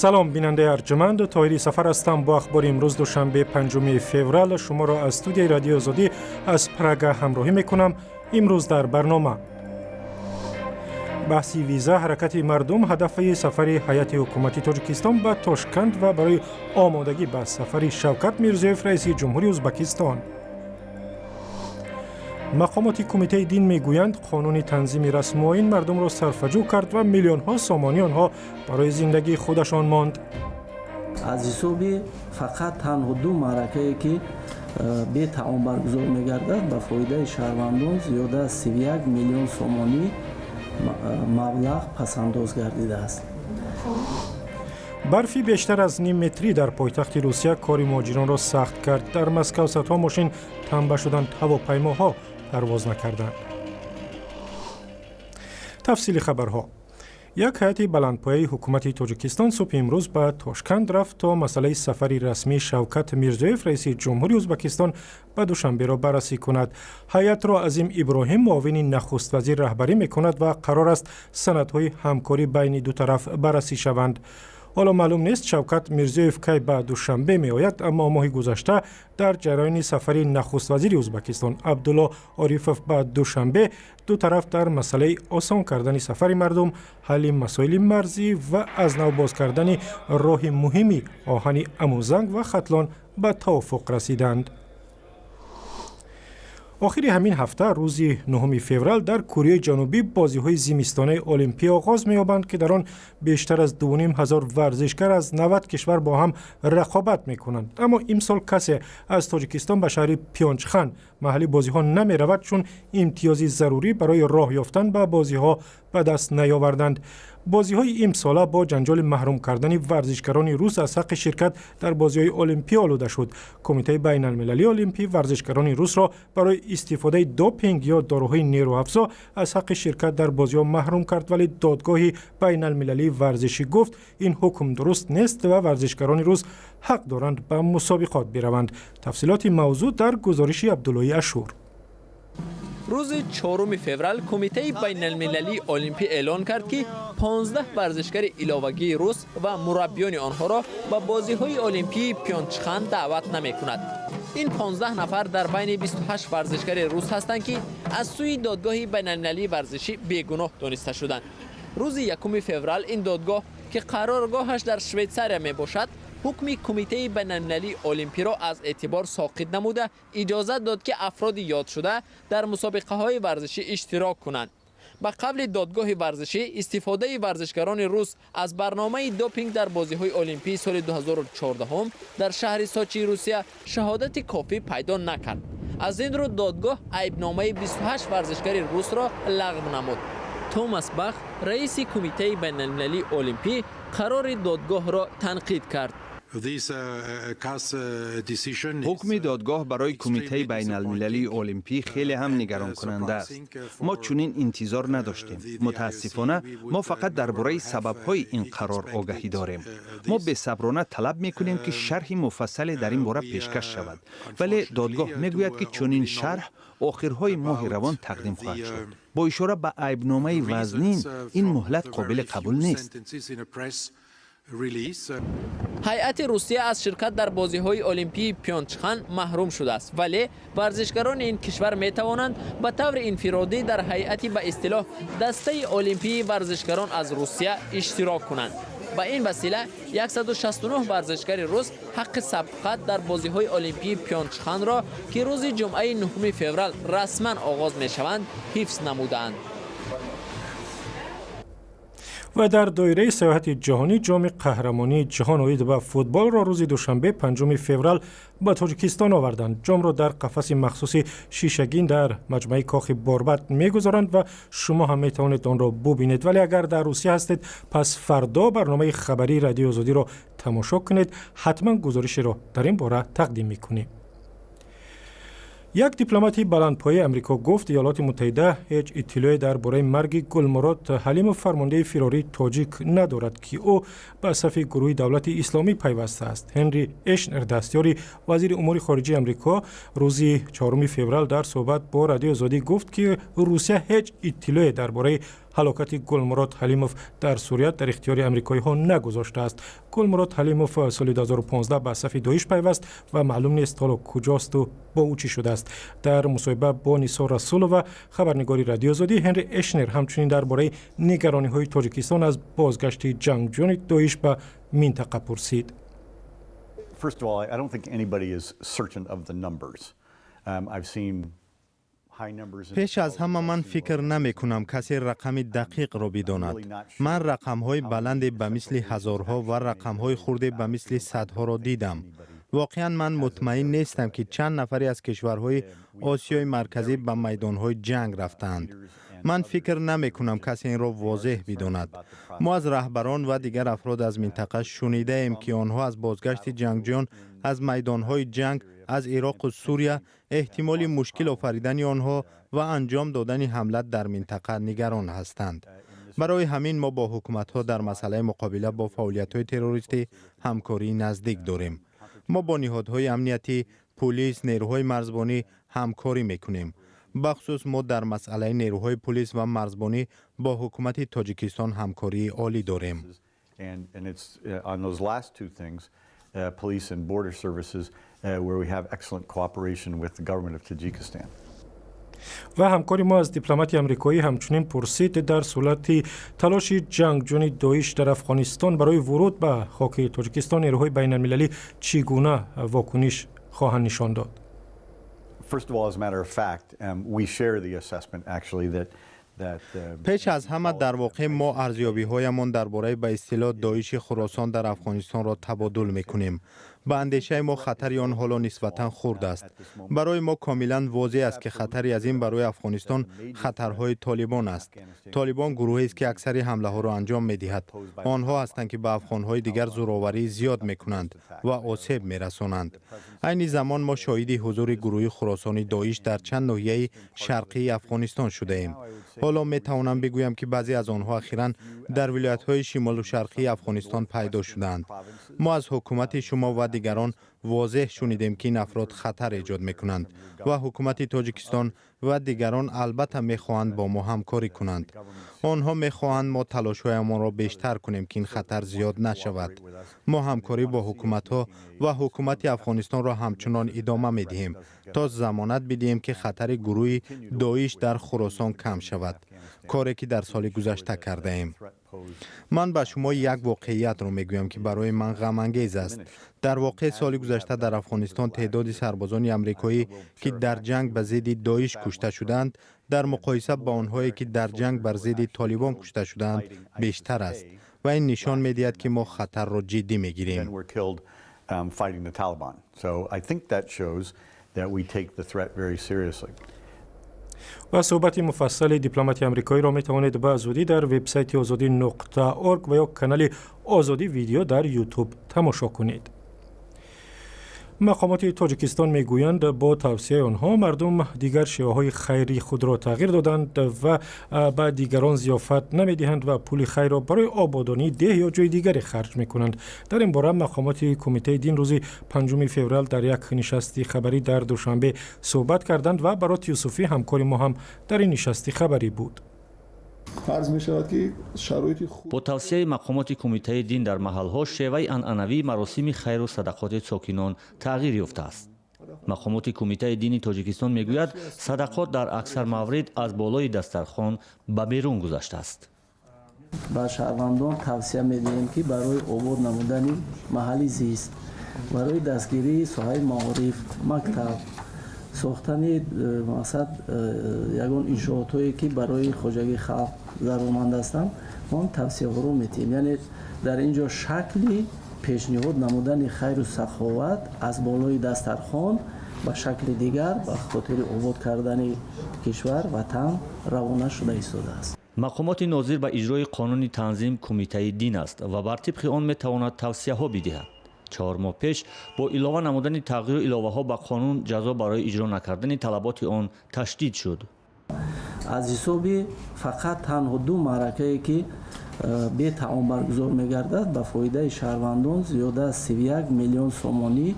Салом, бинандаи арҷманд. Тоҳири Сафар ҳастам бо ахбори имрӯз, душанбе, 5 феврал. Шуморо аз студияи Радиои Озодӣ аз Прага ҳамроҳӣ мекунам. Имрӯз дар барнома: баҳси виза, ҳаракати мардум, ҳадафи сафари ҳайати ҳукумати Тоҷикистон ба Тошканд ва барои омодагӣ ба сафари Шавкат Мирзиёев, раиси ҷумҳури Ӯзбекистон. Мақомоти Кумитаи дин мегӯянд, қонуни танзими расмуоин мардумро сарфаҷӯ кард ва миллионҳо сомонии онҳо барои зиндагии худашон монд. Аз ҳисоби фақат танҳо ду маъракае, ки бетаом баргузор мегардад, ба фоидаи шаҳрвандон зиёда аз 31 миллион сомонӣ маблағ пасандоз гардидааст. Барфи бештар аз ним метрӣ дар пойтахти Русия кори муҳоҷиронро сахт кард. Дар Москав садҳо мошин тамба шуданд, ҳавопаймоҳо парвоз накарданд. Тафсили хабарҳо. Як ҳайати баландпояи ҳукумати Тоҷикистон субҳи имрӯз ба Тошканд рафт, то масъалаи сафари расмии Шавкат Мирзиёев, раиси ҷумҳури Ӯзбекистон, ба Душанберо баррасӣ кунад. Ҳайатро Азим Иброҳим, муовини нахуствазир, раҳбарӣ мекунад ва қарор аст санадҳои ҳамкорӣ байни ду тараф баррасӣ шаванд. Ҳоло маълум нест, Шавкат Мирзиёев кай ба Душанбе меояд, аммо моҳи гузашта дар ҷараёни сафари нахуствазири Ӯзбекистон Абдулло Орифов ба Душанбе ду тараф дар масъалаи осон кардани сафари мардум, ҳалли масоили марзӣ ва аз нав боз кардани роҳи муҳими оҳани Амузанг ва Хатлон ба тавофуқ расиданд. Охири ҳамин ҳафта, рӯзи 9 феврал, дар Кореяи Ҷанубӣ бозиҳои зимистонаи Олимпӣ оғоз меёбанд, ки дар он бештар аз 2500 варзишгар аз 90 кишвар бо ҳам рақобат мекунанд. Аммо имсол касе аз Тоҷикистон ба шаҳри Пёнчхан, маҳалли бозиҳо, намеравад, чун имтиёзи зарурӣ барои роҳ ёфтан ба бозиҳо ба даст наёварданд. Бозиҳои имсола бо ҷанҷоли маҳрум кардани варзишгарони рус аз ҳаққи ширкат дар бозиҳои Олимпӣ олуда шуд. Кумитаи байналмилалии Олимпӣ варзишгарони русро барои истифодаи допинг ё доруҳои нерӯафзо аз ҳаққи ширкат дар бозиҳо маҳрум кард, вале Додгоҳи байналмилалии варзишӣ гуфт, ин ҳукм дуруст нест ва варзишгарони рус ҳақ доранд ба мусобиқот бираванд. Тафсилоти мавзӯъ дар гузориши Абдуллои Ашур. Рӯзи 4 феврал Кумитаи байналмилалии Олимпӣ эълон кард, ки 15 варзишгари иловагии рус ва мураббиёни онҳоро ба бозиҳои олимпии Пёнчхан даъват намекунад. Ин 15 нафар дар байни 28 варзишгари рус ҳастанд, ки аз сӯи Додгоҳи байналмилалии варзишӣ бегуноҳ дониста шуданд. Рӯзи 1 феврал ин додгоҳ, ки қароргоҳаш дар Швейтсария мебошад, ҳукми Кумитаи байналмилалии Олимпиро аз эътибор соқит намуда, иҷозат дод, ки афроди ёдшуда дар мусобиқаҳои варзишӣ иштирок кунанд. Ба қавли додгоҳи варзишӣ, истифодаи варзишгарони рус аз барномаи допинг дар бозиҳои олимпии соли 2014 дар шаҳри Сочии Русия шаҳодати кофӣ пайдо накард. Аз ин рӯ додгоҳ айбномаи 28 варзишгари русро лағв намуд. Томас Бах, раиси Кумитаи байналмилалии Олимпӣ, қарори додгоҳро танқид кард. Ҳукми додгоҳ барои Кумитаи байналмилалии Олимпӣ хеле ҳам нигаронкунанда аст. Мо чунин интизор надоштем. Мутаассифона, мо фақат дар бораи сабабҳои ин қарор огаҳӣ дорем. Мо бесаброна талаб мекунем, ки шарҳи муфассале дар ин бора пешкаш шавад, вале додгоҳ мегӯяд, ки чунин шарҳ охирҳои моҳи равон тақдим хоҳад шуд. Бо ишора ба айбномаи вазнин, ин муҳлат қобили қабул нест. Ҳайати Русия аз ширкат дар бозиҳои олимпии Пёнчхан маҳрум шудааст, вале варзишгарони ин кишвар метавонанд ба таври инфиродӣ дар ҳайати ба истилоҳ дастаи олимпии варзишгарон аз Русия иштирок кунанд. Ба ин васила 169 варзишгари рус ҳаққи сабқат дар бозиҳои олимпии Пёнчханро, ки рӯзи ҷумъаи 9 феврал расман оғоз мешаванд, ҳифз намудаанд. Ва дар доираи саёҳати ҷаҳонӣ ҷоми қаҳрамонии ҷаҳон оид ба футболро рӯзи душанбе, 5 феврал, ба Тоҷикистон оварданд. Ҷомро дар қафаси махсуси шишагин дар маҷмӯаи Кохи Борбад мегузоранд ва шумо ҳам метавонед онро бубинед. Вале агар дар Русия ҳастед, пас фардо барномаи хабарии Радиои Озодиро тамошо кунед, ҳатман гузоришеро дар ин бора тақдим мекунем. Як дипломати баландпояи Амрико гуфт, Иёлоти Муттаҳида ҳеҷ иттилоъе дар бораи марги Гулмурод Ҳалимов, фармондеҳи фирории тоҷик, надорад, ки ӯ ба сафи гурӯҳи Давлати Исломӣ пайвастааст. Ҳенри Эшнер, дастёри вазири умури хориҷии Амрико, рӯзи 4 феврал дар суҳбат бо Радиои Озодӣ гуфт, ки Русия ҳеҷ иттилоъе дар бораи Ҳалокати Гулмурод Ҳалимов дар Сурия дар ихтиёри амрикоиҳо нагузоштааст. Гулмурод Ҳалимов соли 2015 ба сафи Доиш пайваст ва маълум нест, ҳоло куҷосту бо ӯ чӣ шудааст. Дар мусоҳиба бо Нисо Расулова, хабарнигори Радиои Озодӣ, Ҳенри Эшнер ҳамчунин дар бораи нигарониҳои Тоҷикистон аз бозгашти ҷангҷӯёни Доиш ба минтақа пурсид. First of all, I don't think anybody is certain of the numbers. I've seen Пеш аз ҳама, ман фикр намекунам, касе рақами дақиқро бидонад. Ман рақамҳои баланде ба мисли ҳазорҳо ва рақамҳои хурде ба мисли садҳоро дидам. Воқеан, ман мутмаин нестам, ки чанд нафаре аз кишварҳои Осиёи Марказӣ ба майдонҳои ҷанг рафтаанд. Ман фикр намекунам, касе инро возеҳ бидонад. Мо аз раҳбарон ва дигар афрод аз минтақа шунидаем, ки онҳо аз бозгашти ҷангҷӯён аз майдонҳои ҷанг аз Ироқу Сурия, эҳтимоли мушкил офаридани онҳо ва анҷом додани ҳамла дар минтақа нигарон ҳастанд. Барои ҳамин мо бо ҳукуматҳо дар масъалаи муқобила бо фаъолиятҳои террористӣ ҳамкории наздик дорем. Мо бо ниҳодҳои амниятӣ, пулис, нерӯҳои марзбонӣ ҳамкорӣ мекунем. Бахусус мо дар масъалаи нерӯҳои пулис ва марзбонӣ бо ҳукумати Тоҷикистон ҳамкории олӣ дорем. Police and border services, where we have excellent cooperation with the government of Tajikistan. Ва ҳамкори мо аз дипломати амрикоӣ ҳамчунин пурсид, дар сурати талоши ҷангҷӯёни Доиш дар Афғонистон барои вуруд ба хоки Тоҷикистон нерӯҳои байналмилалӣ чӣ гуна вокуниш хоҳанд нишон дод. First of all, as a matter of fact, we share the assessment, actually, that Пеш аз ҳама, дар воқеъ мо арзёбиҳоямон дар бораи ба истилоҳ Доиши Хуросон дар Афғонистонро табодул мекунем. Ба андешаи мо, хатари он ҳоло нисбатан хурд аст. Барои мо комилан возеҳ аст, ки хатари азим барои Афғонистон хатарҳои Толибон аст. Толибон гурӯҳест, ки аксари ҳамлаҳоро анҷом медиҳад. Онҳо ҳастанд, ки ба афғонҳои дигар зӯроварии зиёд мекунанд ва осеб мерасонанд. Айни замон мо шоҳиди ҳузури гурӯҳи хуросони Доиш дар чанд ноҳияи шарқии Афғонистон шудаем. Ҳоло метавонам бигӯям, ки баъзе аз онҳо ахиран дар вилоятҳои шимолу шарқии Афғонистон пайдо шудаанд. Мо аз ҳукумати шумо ва дигарон возеҳ шунидем, ки ин афрод хатар эҷод мекунанд ва ҳукумати Тоҷикистон ва дигарон албатта мехоҳанд бо мо ҳамкорӣ кунанд. Онҳо мехоҳанд мо талошҳоямонро бештар кунем, ки ин хатар зиёд нашавад. Мо ҳамкорӣ бо ҳукуматҳо ва ҳукумати Афғонистонро ҳамчунон идома медиҳем, то замонат бидиҳем, ки хатари гурӯҳи Доиш дар Хуросон кам шавад, коре ки дар соли гузашта кардаем. Ман ба шумо як воқеиятро мегӯям, ки барои ман ғамангез аст. Дар воқеъ, соли гузашта дар Афғонистон теъдоди сарбозони амрикоӣ, ки дар ҷанг ба зидди Доиш кушта шуданд, дар муқоиса ба онҳое, ки дар ҷанг бар зидди Толибон кушта шуданд, бештар аст ва ин нишон медиҳад, ки мо хатарро ҷиддӣ мегирем. Fighting the Taliban. So I think that shows that we take the threat very seriously. Ва суҳбати муфассали дипломати амрикоиро метавонед ба зудӣ дар вебсайти озодӣ.орг ва ё канали Озодӣ Видео дар Ютуб тамошо кунед. Мақомоти Тоҷикистон мегӯянд, бо тавсияи онҳо мардум дигар шеваҳои хайри худро тағйир доданд ва ба дигарон зиёфат намедиҳанд ва пули хайрро барои ободонии деҳ ё ҷои дигаре харҷ мекунанд. Дар ин бора мақомоти Кумитаи дин рӯзи 5 феврал дар як нишасти хабарӣ дар Душанбе суҳбат карданд ва Барот Юсуфӣ, ҳамкори мо, ҳам дар ин нишасти хабарӣ буд. Фарз мешавад, ки шароити хуб Бо тавсияи мақомоти Кумитаи дин дар маҳалҳо шеваи анъанавии маросими хайру садақоти сокинон тағйир ёфтааст. Мақомоти Кумитаи дини Тоҷикистон мегӯяд, садақот дар аксар маврид аз болои дастархон ба берун гузаштааст. Ба шаҳрвандон тавсия медиҳем, ки барои обод намудани маҳалли зист, барои дастгирии соҳаи маориф, мактаб, сохтани мақсад ягон иншоотҳое, ки барои хоҷагии халқ зарурманд ҳастанд, мо тавсияҳоро медиҳем. Яъне дар ин ҷо шакли пешниҳод намудани хайру саховат аз болои дастархон ба шакли дигар ба хотири обод кардани кишвар, ватан равона шуда истодааст. Мақомоти нозир ба иҷрои қонуни танзим Кумитаи дин аст ва бар тибқи он метавонад тавсияҳо бидиҳад. 4 моҳ пеш бо илова намудани тағйиру иловаҳо ба қонун ҷазо барои иҷро накардани талаботи он ташдид шуд. Аз ҳисоби фақат танҳо ду маъракае, ки бетаом баргузор мегардад, ба фоидаи шаҳрвандон зиёда аз 31 миллион сомонӣ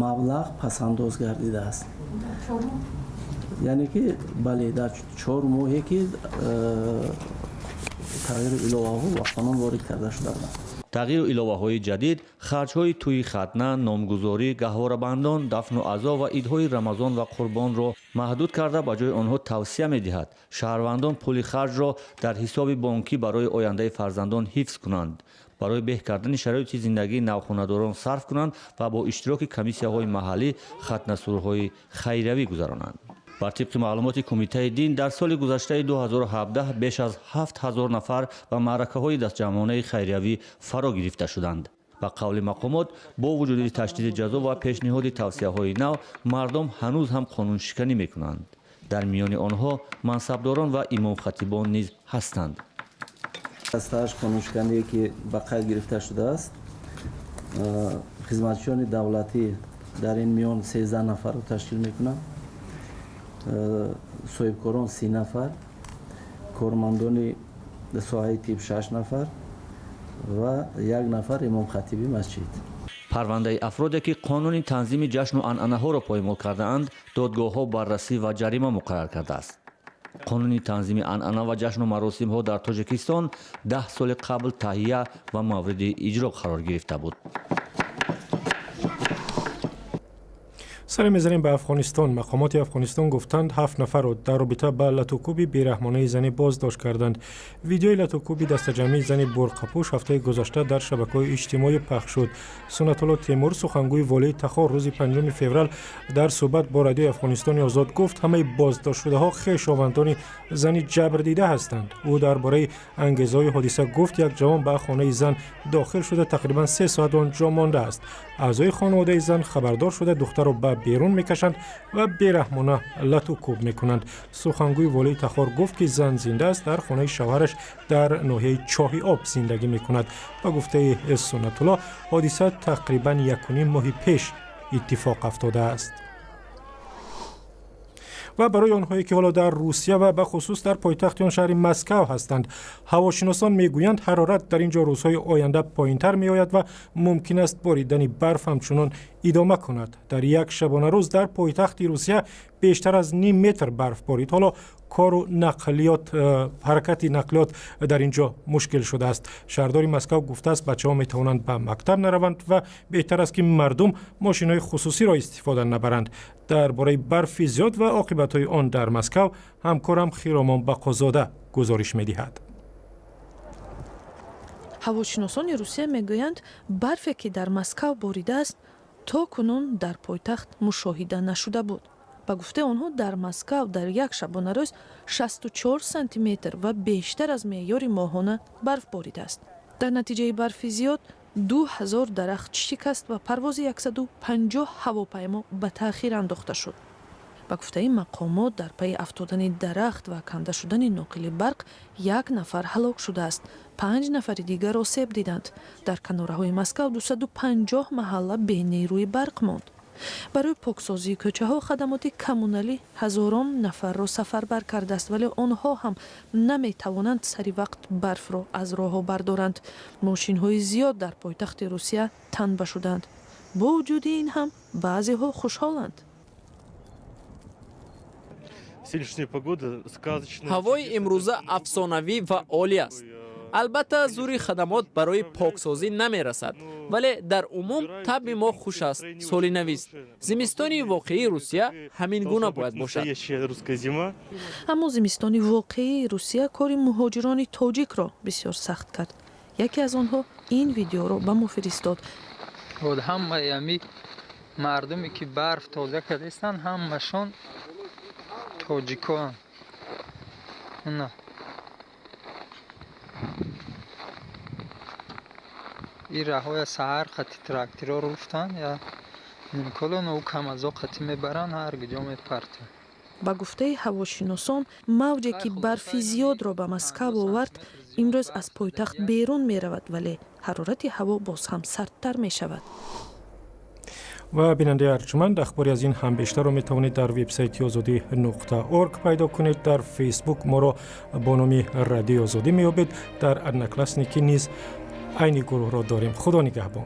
маблағ пасандоз гардидааст. Яъне ки бале, дар 4 моҳе ки тағйиру иловаҳо ба қонун ворид карда шуда буданд. Тағйиру иловаҳои ҷадид харҷҳои тӯи хатна, номгузорӣ, гаҳворабандон, дафну азо ва идҳои Рамазон ва Қурбонро маҳдуд карда, ба ҷои онҳо тавсия медиҳад шаҳрвандон пули харҷро дар ҳисоби бонкӣ барои ояндаи фарзандон ҳифз кунанд, барои беҳ кардани шароити зиндагии навхонадорон сарф кунанд ва бо иштироки комиссияҳои маҳаллӣ хатнасурҳои хайриявӣ гузаронанд. Бар тибқи маълумоти Кумитаи дин, дар соли гузаштаи 2017 беш аз 7000 нафар ба маъракаҳои дастҷамъонаи хайриявӣ фаро гирифта шуданд. Ба қавли мақомот, бо вуҷуди ташдиди ҷазо ва пешниҳоди тавсияҳои нав, мардум ҳанӯз ҳам қонуншиканӣ мекунанд. Дар миёни онҳо мансабдорон ва имомхатибон низ ҳастанд. 68 қонуншикание ки ба қайд гирифта шудааст, хизматчиёни давлатӣ дар ин миён 13 нафарро ташкил мекунанд, соҳибкорон 30 нафар, кормандони соҳаи тиб 6 нафар ва 1 нафар имомхатиби масҷид. Парвандаи афроде ки қонуни танзими ҷашну анъанаҳоро поймол кардаанд, додгоҳҳо баррасӣ ва ҷарима муқаррар кардааст. Қонуни танзими анъана ва ҷашну маросимҳо дар Тоҷикистон 10 соли қабл таҳия ва мавриди иҷро қарор гирифта буд. Саре мезанем ба Афғонистон. Мақомоти Афғонистон гуфтанд, 7 нафарро дар робита ба латукӯби бераҳмонаи занӣ боздошт карданд. Видеои латукӯби дастаҷамъии зани бурқапӯш ҳафтаи гузашта дар шабакаҳои иҷтимоӣ пахш шуд. Суннатулло Темур, сухангӯи волии Тахор, рӯзи 5 феврал дар суҳбат бо Радиои Афғонистони Озод гуфт, ҳамаи боздоштшудаҳо хешовандони зани ҷабрдида ҳастанд. Ӯ дар бораи ангезаҳои ҳодиса гуфт, як ҷавон ба хонаи зан дохил шуда тақрибан 3 соат он ҷо мондааст. Аъзои хонаводаи зан хабардор шуда духтарро ба берун мекашанд ва бераҳмона латукӯб мекунанд. Сухангӯи волии Тахор гуфт, ки зан зинда аст, дар хонаи шавҳараш дар ноҳияи Чоҳи Об зиндагӣ мекунад. Ба гуфтаи Суннатулло, ҳодиса тақрибан 1.5 моҳи пеш иттифоқ афтодааст. Ва барои онҳое ки ҳоло дар Русия ва ба хусус дар пойтахти он шаҳри Москав ҳастанд, ҳавошиносон мегӯянд, ҳарорат дар ин ҷо рӯзҳои оянда поинтар меояд ва мумкин аст боридани барф ҳамчунон идома кунад. Дар як шабонарӯз дар пойтахти Русия бештар аз 0.5 метр барф борид. Ҳоло кору нақлиёт, ҳаракати нақлиёт дар ин ҷо мушкил шудааст. Шаҳрдори Москав гуфтааст, бачаҳо метавонанд ба мактаб нараванд ва беҳтар аст, ки мардум мошинҳои хусусиро истифода набаранд. Дар бораи барфи зиёд ва оқибатҳои он дар Москав ҳамкорам Хиромон Бақозода гузориш медиҳад. Ҳавошиносони Русия мегӯянд, барфе ки дар Москав боридааст, то кунун дар пойтахт мушоҳида нашуда буд. Ба гуфтаи онҳо, дар Москав дар як шабонарӯз 64 сантиметр ва бештар аз меъёри моҳона барф боридааст. Дар натиҷаи барфи зиёд 2000 дарахт шикаст ва парвози 150 ҳавопаймо ба таъхир андохта шуд. Ба гуфтаи мақомот, дар пайи афтодани дарахт ва канда шудани ноқили барқ 1 нафар ҳалок шудааст, 5 нафари дигар осеб диданд. Дар канораҳои Москав 250 маҳалла бенерӯи барқ монд. Барои поксозии кӯчаҳо хадамоти коммуналӣ ҳазорон нафарро сафарбар кардааст, вале онҳо ҳам наметавонанд сари вақт барфро аз роҳҳо бардоранд. Мошинҳои зиёд дар пойтахти Русия танба шуданд. Бо вуҷуди ин ҳам баъзеҳо хушҳоланд. Ҳавои имрӯза афсонавӣ ва олӣ аст. Албатта, зури хадамот барои поксозӣ намерасад, вале дар умум табъи мо хуш аст, соли навист. Зимистони воқеии Русия ҳамин гуна бояд бошад. Аммо зимистони воқеии Русия кори муҳоҷирони тоҷикро бисёр сахт кард. Яке аз онҳо ин видеоро ба мо фиристод. Ҳамаи ами мардуме ки барф тоза кардастанд, ҳамашон тоҷикоанд. Ин раҳоя саҳар қати тракторҳо руфтанд, я нимколон ӯ камазо қати мебаранд, ҳар ҷо мепартанд. Ба гуфтаи ҳавошиносон, мавҷе ки барфи зиёдро ба Москав овард, имрӯз аз пойтахт берун меравад, вале ҳарорати ҳаво боз ҳам сардтар мешавад. Ва бинандаи арҷманд, ахбори аз ин ҳам бештарро метавонед дар вебсайти озодӣ.орг пайдо кунед. Дар Фейсбук моро бо номи Радиои Озодӣ меёбед. Дар Одноклассники низ айни гурӯҳро дорем. Худо нигаҳбон.